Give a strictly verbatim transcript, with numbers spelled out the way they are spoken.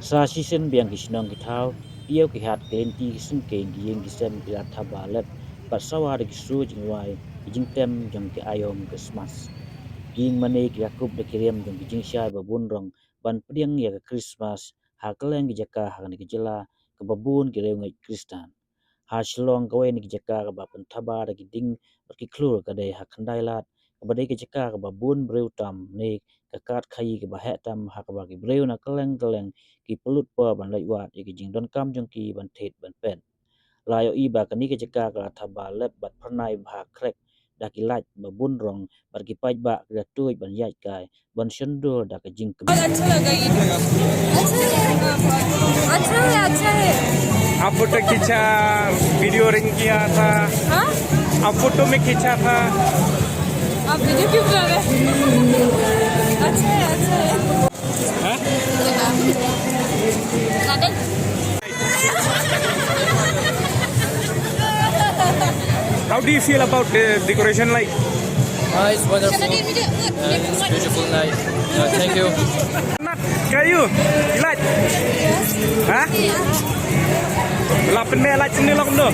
Sa shisien biang ki shnong ki thaw, ki ïew ki hat, ki lynti ki syngkien, ki ïing ki sem ki la thaba lep bad sawa da ki sur jingwai, ki jingtem jong ki aïom Christmas. Ki ïing mane ki la kup da ki riam jong ki jingshai ba bun rong ban pdiang ïa ka Christmas ha kylleng ki jaka ha kane ka jylla kaba bun ki riewngeit Khristan. Ha Shillong, kawei na ki jaka kaba pynthaba da ki ding bad ki khlur ka dei ha Khyndailad, kaba dei ka jaka kaba bun briew tam ne ka kad khaïi kaba heh tam, ha kaba ki briew na kylleng kylleng ki pynlut por ban leit wad ïa ki jingdonkam jong ki ban thied ban peit. La ïohi ba kane ka jaka ka la thaba lep bad phyrnai bha khreh da ki light ba bun rong bad ki paidbah ki la tuid ban ïaid kai ban shon dur da ka jingkmen. बहुत अच्छा लगा ये। अच्छा है, अच्छा है। आप फोटो खींचा, वीडियो रिंग किया था। हाँ? आप फोटो में खींचा था। आप वीडियो क्यों बना रहे हैं? अच्छा है, अच्छा है। हाँ? How do you feel about the decoration, like? Ah, it's wonderful. Uh, it's beautiful night. Uh, thank you. Kayu, light. Ha? Lapen me light sini lok no.